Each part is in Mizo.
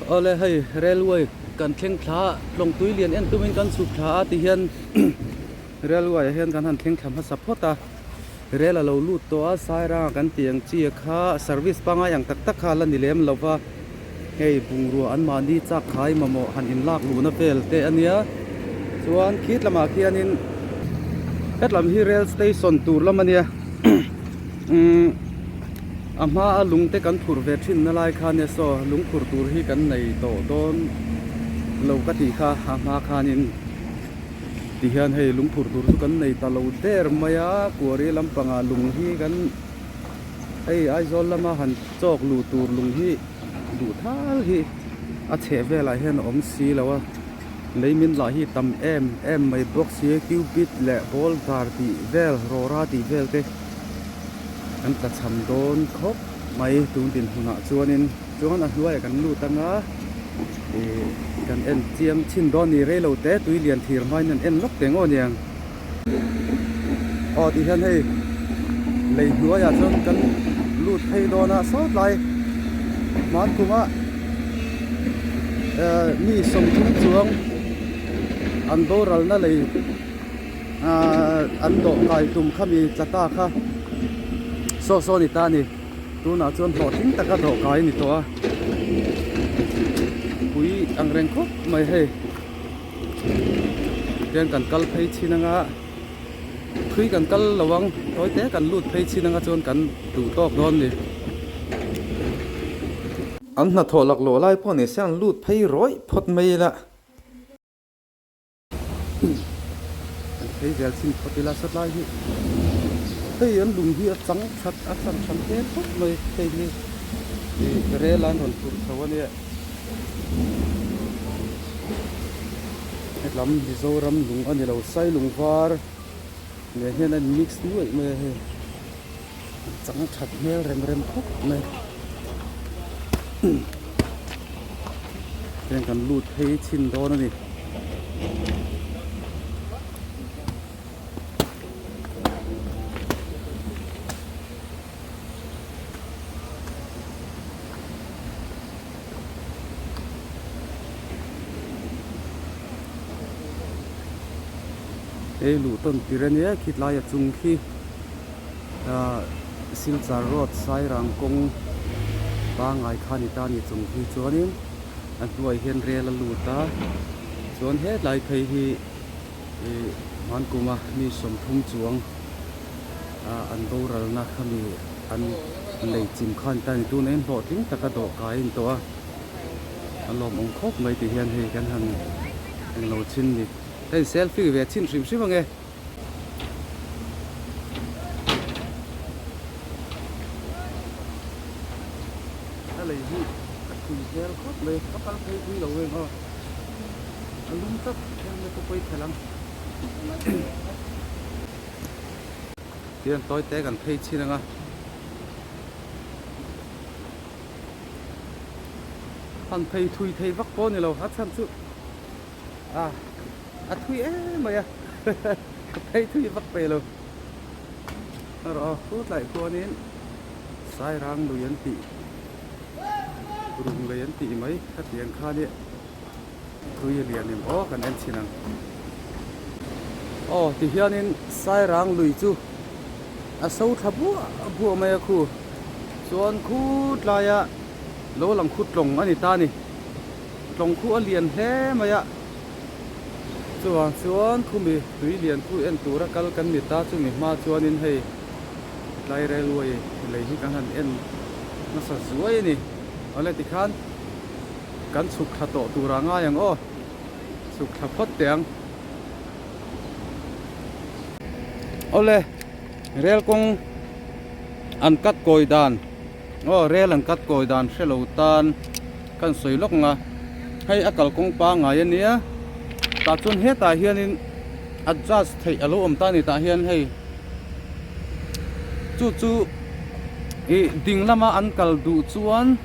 Awle hei railway kan thleng thla a tlawng tui lian en tumin kan chhuk thla a tihian railway ah hian kan han thleng thla hmasa phawt a rel a lo lut tawh a sairanga kan tih ang chi kha service pangai ang tak tak kha a la ni lem lo va hei bungrua an mahni chak khai mamawh han inlak luhna vel te a nia chuan khit lamah khianin hetlam hi rail station tur lam a nia umm a hma a lung te kan phurh ve thin na lai kha nia saw lung phurh tur hi kan nei tawh dawn lo ka tih kha a hma khanin ti hian hei lung phurh tur chu kan nei ta lo der mai a kuari lampangah lung hi kan hei Aizawl lama han chawk luh tur lung hi duh thal hi a chheh velah hian a awm si lo a lei min lah hi tam em em mai bawk si cubit leh boulder tih vel rawra tih vel te an tla cham dawn khawp mai tun dinhmunah chuanin chuan a hnuaiah kan lut anga ih kan en chiang chhin dawn a ni rei lo te tui lian thir hmain an en lawk teh ngawt aniang. Aw tih hian hei lei hnuaiah chuan kan lut phei dawn a sawt lai hman kuma eh mi 30 chuang an boralna lei ahh an dawh kai tum kha mi tla ta kha saw saw a ni ta a ni tunah chuan hlawhtling taka dawh kai a ni tawh a pui ang reng khawp mai hei. Tihian kan kal phei chin anga thui kan kal lo ang tawi te kan lut phei chin anga chuan kan duh tawk dawn ni. An hnathawh laklawh lai pawh ni se an lut phei rawih phawt mai ila. Kan phei zel chin phawt ila satlai hi hei an lung hi a chang that a chang than hle khawp mai hei hi ih rel an rawn phurh chho ania. Hetlam Mizoram lung a ni lo Sailung var nen hian a in mix nuaih mai a hei a chang that hmel rem rem khawp mai heng kan lut phei chhin dawn a ni. Hei luh tawn tir a nia khitlai a chung khi ahh Silchar road Sairang kawng pangngai kha a ni ta a ni chung khi chuanin a hnuai hian rel a lut a chuan hetlai phei hi ih hmankuma mi 30 chuang ah an boralna khami an lei chim khan ta ni tuna in hlawhtling taka dawh kai a ni tawh a a lawmawm khawp mai tih hian hei kan han englo chhin ni hei selfie ve chhin hrim hrim ange. A lei hi a thui hmel khawp mai a kal phei pui lo em aw a lum tlat helmet pawh pawi thelh ang. Tihian tawi te kan phei chhin ang a. Han phei thui thei vak pawh a ni lo a chhan chu a a thui em mai a ka phei thui vak pe lo. Erawh aw chu tlai khuanin Sairang lui an tih rung lui an tih mai khatiang khan i Tui a lian em aw kan en chhin ang. Aw ti hianin Sairang lui chu a so thla buah buah mai a khu chuan khu tlaia lo lang khu tlawng a ni ta a ni. Tlawng khu a lian hle mai a chuvang chuan khumi tui lian khu en tura kal kan ni ta chumi hma chuanin hei tlai railway lei hi kan han en nasa zuai a ni. Awle tikhan. Kan chhuk thla tawh tur ah ngai ang aw, chhuk thla phawt teh ang. Awle, rel kawng an cut kawi dan aw rel an cut kawi dan hre lo tan kan sawi lawk ang a, hei a kalkawng pangngai a nia tah chuan hetah hianin adjust theih a lo awm ta a ni tah hian hei chu chu ih ding lama an kal duh chuan.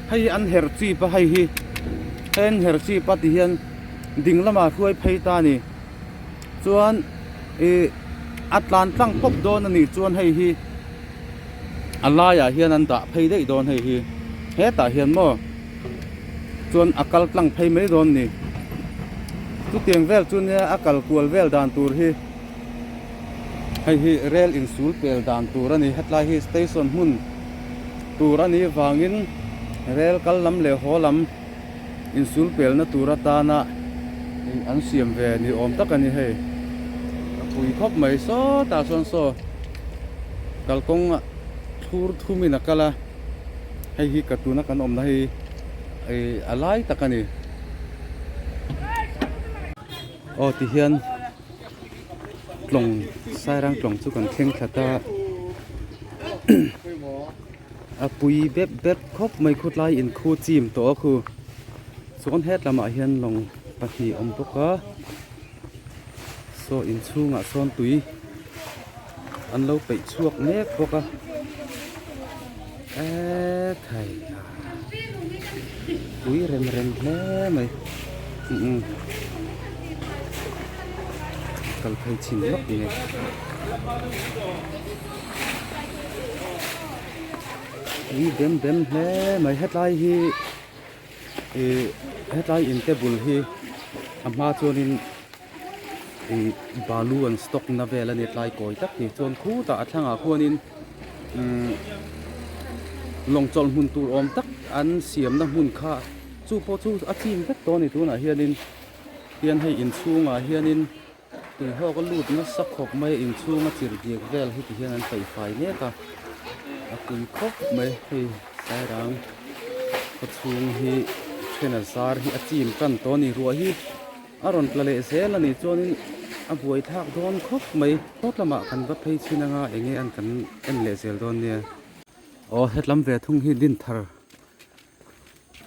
Hei hi an her chip a hei hi hei an her chip a ti hian ding lamah hruai phei ta a ni chuan ih a tlan tlang pawp dawn a nih chuan hei hi a laiah hian an dah phei daih dawn hei hi hetah hian maw. Chuan a kal tlang phei mai dawn ni. Chutiang vel chu nia a kal kual vel dan tur hi hei hi rel insul pel dan tur a ni. Hetlai hi station hmun tur a nih vangin rel kal lam leh haw lam insul pelna tur atana an siam ve ni awm tak a ni hei. A pui khawp mai sawtah chuan saw kalkawng thlur thumin a kal a. Hei hi ka tuna kan awmna hi ih a lai tak a ni. Aw ti hian tlawng sairang tlawng chu kan thleng thla ta a pui bep bep khawp mai khawtlai in khu chim tawh a khu chuan hetlamah hian lawng pahnih a awm bawk a saw inchhungah sawn tui. An lo peih chhuak mek bawk a eee thei a pui rem rem hle mai umm kal phei chhin lawk nge pui bem bem hle mai hetlai hi ih hetlai in table hi a hma chuanin. Ih balu an stock na vel a ni tlai kawi tak ni chuan khutah a thlangah khuanin umm lawng chawlh hmun tur awm tak an siamna hmun kha chu pawh chu a chim vek tawh a ni tunah hianin hian hei inchhungah hianin tuihawk a lut nasa khawp mai a inchhunga chirhdiak vel hi tihian an peihfai mek a a pui khawp mai hei sairang khawchhung hi then a zar hi a chim tan tawh a ni ruah hi. A rawn tla leh zel a nih chuanin a buai thlak dawn khawp mai. Sawt lamah kan va phei chhin anga eng nge an kan en leh zel dawn nia. Aw hetlam ve thung hi Dinthar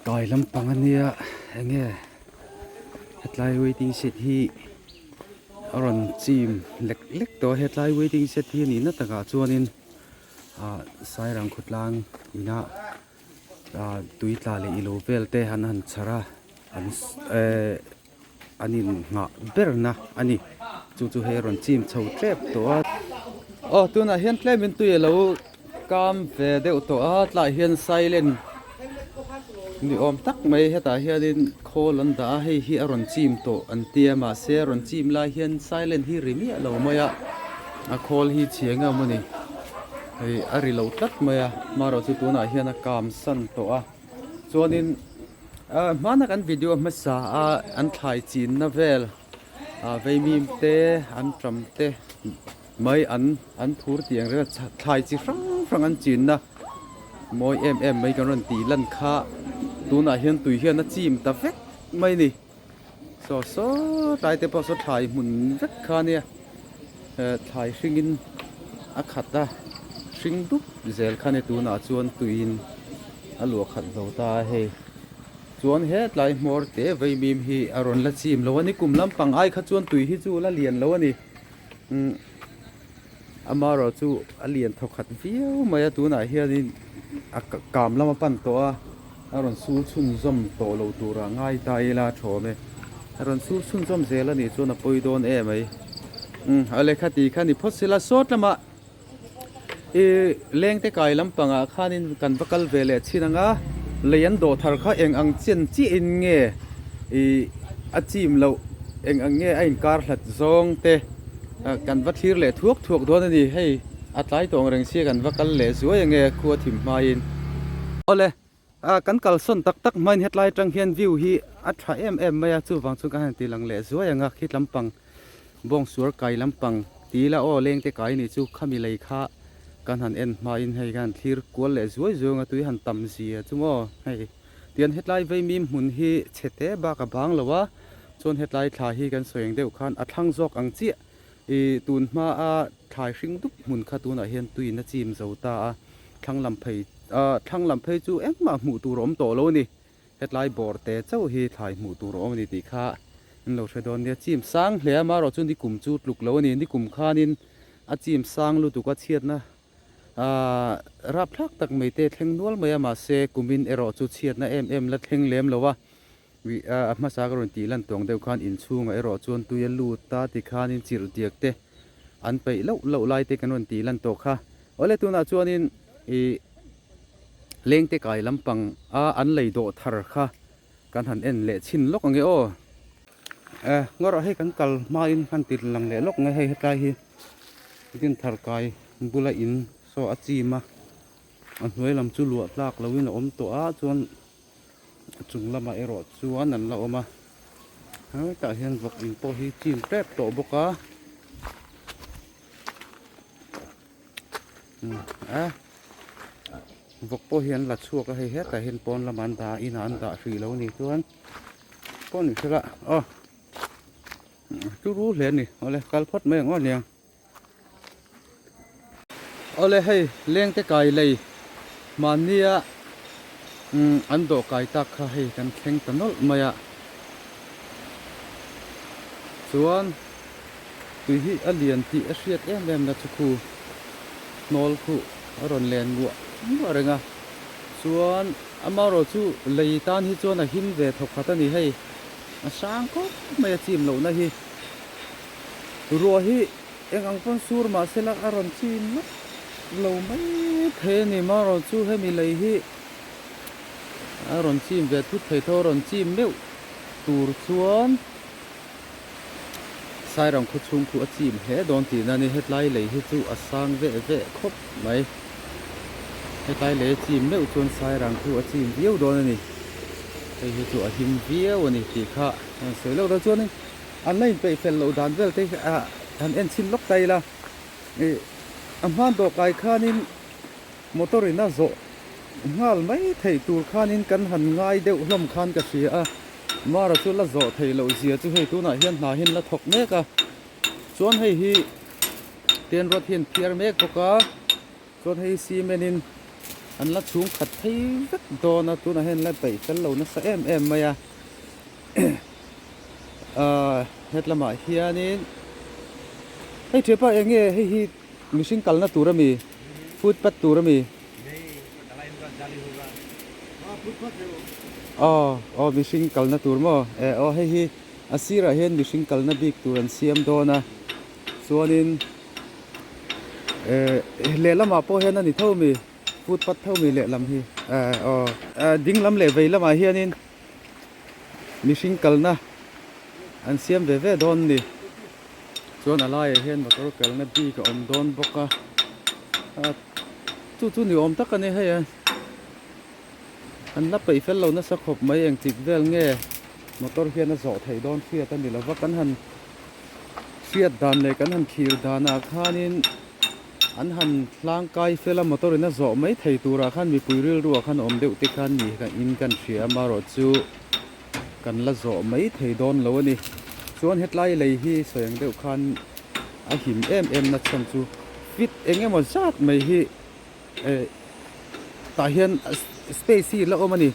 kai lampang a nia eng nge hetlai waiting shed hi a rawn chim lek lek tawh a hetlai waiting shed hi a nihna takah chuanin ah Sairang khawtlang inah ah tui tla leh ilo vel te an han chhar a an ehh an in nghah ber na a ni chu chu hei a rawn chim chho tep tawh a aw tunah hian tlem in tui alo kam ve deuh tawh a tlaiah hian silent ni awm tak mai hetah hianin khawl an dah a hei hi a rawn chim tawh an tia mahse a rawn chim lai hian silent hi ri miah lo mai a a khawl hi chhia eng emaw ni. Hei a ri lo tlat mai a hmarawh chu tunah hian a kam san tawh a chuanin ah hmana kan video hmasa a an thlai chinna vel ah vaimim te an tam te mai an an phur tih ang reng a thlai chi hrang hrang an chinna mawi em em mai kan rawn tih lan kha tunah hian tui hian a chim ta vek mai a ni. Saw saw tlai te pawh saw thlai hmun vek kha ania eh thlai hringin a khat a hring dup zel kha ania tunah chuan tuiin a luah khat zo ta a hei chuan hetlai hmawr te vaimim hi a rawn la chim lo a ni kum lampang ai kha chuan tui hi chu la lian lo a ni umm amaherawh chu a lian thaw khat viau mai a tunah hianin a kam lam a pan tawh a. A rawn sur chhunzawm tawh lo tura ngai ta ila a thawm e. A rawn sur chhunzawm zel a nih chuan a pawi dawn em mai. Umm a lehkha tih kha ni phawt sela sawt lamah ih lengte kai lampangah khanin kan va kal ve leh chhin ang a, lei an dawh thar kha eng ang chen chiahin nge ih a chim loh eng ang nge a inkar hlat zawng te kan va thlir leh thuak thuak dawn a ni. Hei a tlai tawng reng sia kan va kal leh zuai ange khua thim hmaiin. Awle, kan kalsawn tak tak hmain hetlai atang hian view hi a tha em em mai a, chuvang chu ka han ti lang leh zuai ang a, khi lampang bawngsuar kai lampang ti ila aw lengte kai nih chu khami lei kha kan han en hmain hei kan han thlir kual leh zuai zuai ang a, tui han tam zia chu maw hei tian hetlai vaimim hmun hi chhe te bak a bang lo a, chuan hetlai thla hi kan sawi ang deuh khan a thlang zawk ang chiah ih tun hma a thlai hring dup hmun kha tunah hian tuiin a chim zo ta a. Thlang lam phei ah thlang lam phei chu engmah hmuh tur a awm tawh lo a ni. Hetlai bawr te chauh hi thlai hmuh tur a awm a ni tih kha an lo hre dawn nia. Chim sang hle a marawh chu nikum chu tluk lo a ni. Nikum khanin a chim sang lutuk a chhiatna ah rapthlak tak mai te thleng nual mai a mahse kumin erawh chu chhiatna em em la thleng lem lo a. A hmasa ka rawn tih lan tawng deuh khan inchhungah erawh chuan tui a lut ta tikhanin chirh diak te an peih loh loh lai te kan rawn tih lan tawh kha. Awle tunah chuanin ih lengte kai lampang a an lei dawh thar kha Kan han en leh chhin lawk ang e aw. Eh ngawrh hei kan kal hmain kan ti lang leh lawk nge hei hetlai hi Dinthar kai bula in saw a chim a, a hnuai lam chu luah tlak loin a awm tawh a chuan a chung lamah erawh chuan an la awm a, hetah hian vawk in pawh hi chim tep tawh bawk a. A vawk pawh hi an la chhuak a hei hetah hian pawn lamah an dah a inah an dah hrih lo a nih chuan pawh ni sela aw turu hle a ni awle kal phawt mai ang aw aniang awle hei lengte kai lei mahnia umm an dawh kai tak kha hei kan thleng ta nawlh mai a chuan. Tui hi a lian tih a hriat em em na chu khu hnawl khu a rawn len nguah nguah reng a, chuan amaherawh chu lei tan hi chuan a him ve thawk khat a ni hei, a sang khawp mai a chim lohna hi. Ruah hi eng ang pawn sur mah sela a rawn chim lawk lo mai thei a ni, amaherawh chu hemi lei hi a rawn chim ve thut thei tho a rawn chim meuh tur chuan. Sairang khaw chhung khu a chim hle dawn tihna a ni. Hetlai lei hi chu a sang veh veh khawp mai. Hetlai lei a chim meuh chuan Sairang khu a chim viau dawn a ni. Hei hi chu a him viau a ni tih kha an sawi lawk dawn. Chuanin an la inpeih fel loh dan vel te hi ah han en chhin lawk ta ila. Ih a hman dawhkai khanin motor in a zawh nghal mai theih tur khanin kan han ngai deuh hlawm khan ka hria a. Mara chu la zawh theih loh zia chu hei tunah hian hna hian la thawk mek a, chuan hei hi ten ruat hian phiar mek bawk a, chuan hei cement in an la chhung khat phei vek dawn a, tunah hian la peih fel lo nasa em em mai a, ahh hetlamah hianin hei thianpa eng nge hei hi mihring kalna tur ami footpath tur ami. Aw aw mihring kalna tur maw eh aw hei hi a sirah hian mihring kalna bik tur an siam dawn a chuanin eh lehlamah pawh hian a ni tho mi footpath tho mi lehlam hi eh aw ding lam leh vei lamah hianin mihring kalna an siam ve ve dawn a ni chuan a laiah hian motor kalna bik a awm dawn bawk a. Chu chu ni awm tak a ni hei a, an la peih fel lo nasa khawp mai engtik vel nge motor hian a zawh theih dawn hriat a ni lova kan han hriat dan leh kan han thlir danah khanin an han hlang kai fel a motor in a zawh mai thei turah khan mipui rilruah khan awm deuh te khan ni in kan hria amaherawh chu kan la zawh mai thei dawn lo a ni chuan hetlai lei hi sawi ang deuh khan a him em em na chhan chu fit eng emaw zat mai hi eh tah hian space hi la awm a ni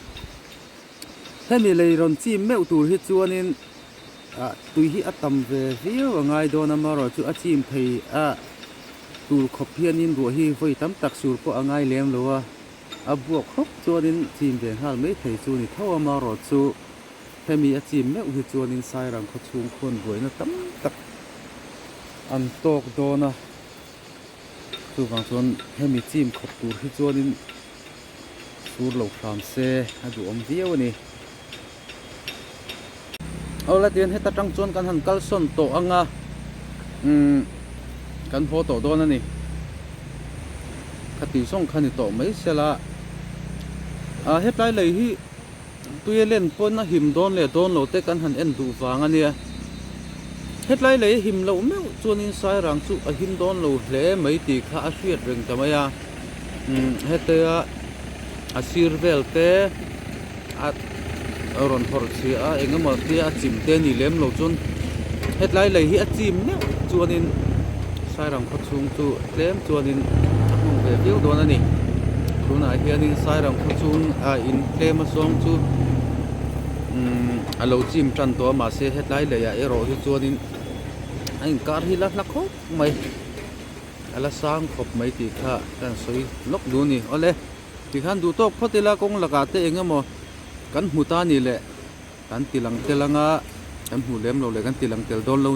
hemi lei rawn chim meuh tur hi chuanin ah tui hi a tam ve viau a ngai dawn a marawh chu a chim thei a tur khawp hianin ruah hi vawi tam tak sur pawh a ngai lem lo a a buak khawp chuanin chim ve nghal mai thei chu ni tho a marawh chu hemi a chim meuh hi chuanin Sairang khaw chhung khuan buaina tam tak an tawk dawn a chuvang chuan hemi chim khawp tur hi chuanin sur lo hram se a duhawm viau a ni. Aw la tihian heta tang chuan kan han kalsawn tawh ang a umm kan haw tawh dawn a ni khati zawng kha ni tawh mai sela ah hetlai lei hi Tui a len pawn a him dawn leh dawn lo te kan han en duh vang a nia. Hetlai lei a him loh meuh chuanin Sairang chu a him dawn lo hle mai tih kha a hriat reng ta mai a. Umm hetia a sir vel te a rawn hawrh chhia a eng emaw tia a chim te a nih lem lo chuan hetlai lei hi a chim meuh chuanin Sairang khaw chhung chu tlem chuanin a hmang ve viau dawn a ni. Tunah hianin Sairang khaw chhung ah in tlem a zawng chu umm a lo chim tan tawh a mahse hetlai leiah erawh hi chuanin a inkar hi la hla khawp mai a la sang khawp mai tih kha ka han sawi lawk duh a ni. Awle tikhan duh tawk phawt ila kawng lakah te eng emaw kan hmu ta a nih leh. Kan ti lang tel anga kan hmuh lem lo leh kan ti lang tel dawn lo.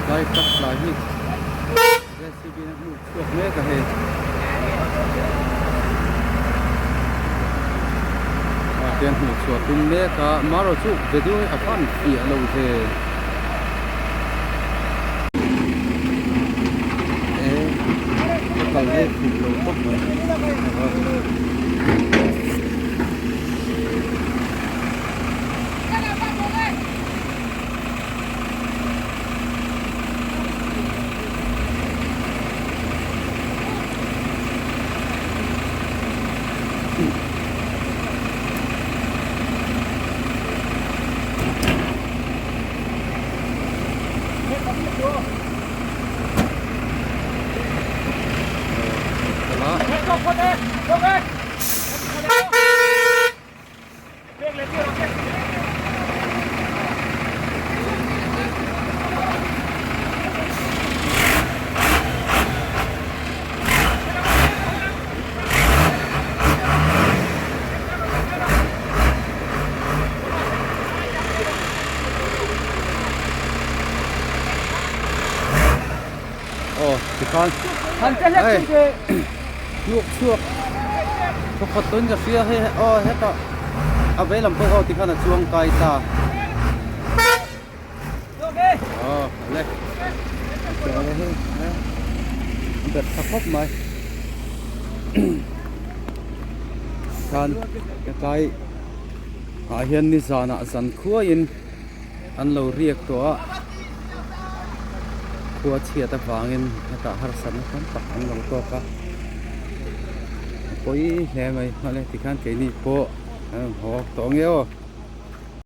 Tlai tak tlai hi JCB in a hmuh chhuak mek a hei. Te an hmuh chhuah tum mek a, marawh chu video hi a fan fiah lo ve. E ka kal hi fuh lo khawp mai. Aw tikhan hei hnuk chhuak thawkhat tawhin ka hria hei aw hetah a vei lam pawh aw tikhan a chuang kai ta aw le bet tha khawp mai khan hetlai ah hian nizanah zan khuaiin an lo riak tawh a khua chhiat avangin hetah harsatna tam tak an lo tawk a a pawi hle mai hmale tikhan keini pawh an rawn haw tawh ang e aw.